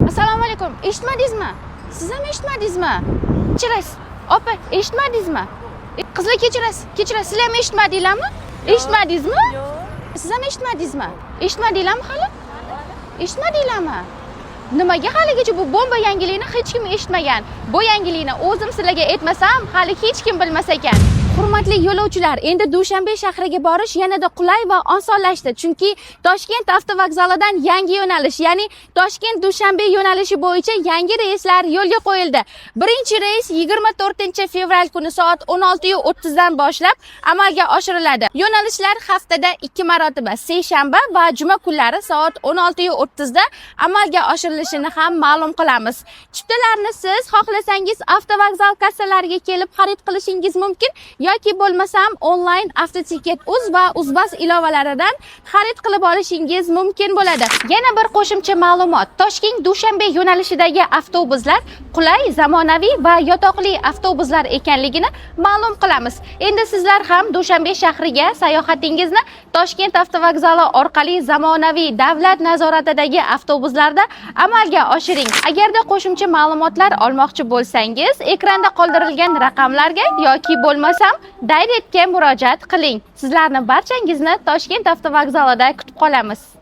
Assalomu alaykum. Eshitmadingizmi? Siz ham eshitmadingizmi? Kechirasiz. Opa, eshitmadingizmi? Qizlar, kechirasiz. Kechirasiz. Sizlar ham eshitmadinglarmi? Eshitmadingizmi? Siz ham eshitmadingizmi? Eshitmadinglarmi hali? Eshitmadinglarmi? Nimaga haligacha bu bomba yangilikni hech kim eshitmagan? Bu yangilikni o'zim sizlarga aytmasam, hali hech kim bilmas ekan. Hurmatli yo'lovchilar, endi Dushanbe shahriga borish yanada qulay va osonlashdi. Chunki Toshkent avtovokzalidan yangi yo'nalish, ya'ni Toshkent Dushanbe yo'nalishi bo'yicha yangi reyslar yo'lga qo'yildi. Birinchi reys 24-fevral kuni soat 16:30 dan boshlab amalga oshiriladi. Yo'nalishlar haftada 2 marotaba, seshanba va juma kunlari soat 16:30 da amalga oshirilishini ham ma'lum qilamiz. Chiptalarni siz xohlasangiz avtovokzal kassalariga kelib xarid qilishingiz mumkin yoki bo'lmasam onlayn avtotiket uz va Uzbus ilovalaridan xarid qilib olishingiz mumkin bo'ladi. Yana bir qo'shimcha ma'lumot. Toshkent Dushanbe yo'nalishidagi avtobuslar qulay, zamonaviy va yotoqli avtobuslar ekanligini ma'lum qilamiz. Endi sizlar ham Dushanbe shahriga sayohatingizni Toshkent avtovokzali orqali zamonaviy davlat nazoratidagi avtobuslarda amalga oshiring. Agarda qo'shimcha ma'lumotlar olmoqchi bo'lsangiz, ekranda qoldirilgan raqamlarga yoki bo'lmasam Directga murojaat qiling. Sizlarni barchangizni Toshkent avtovokzalida kutib qolamiz.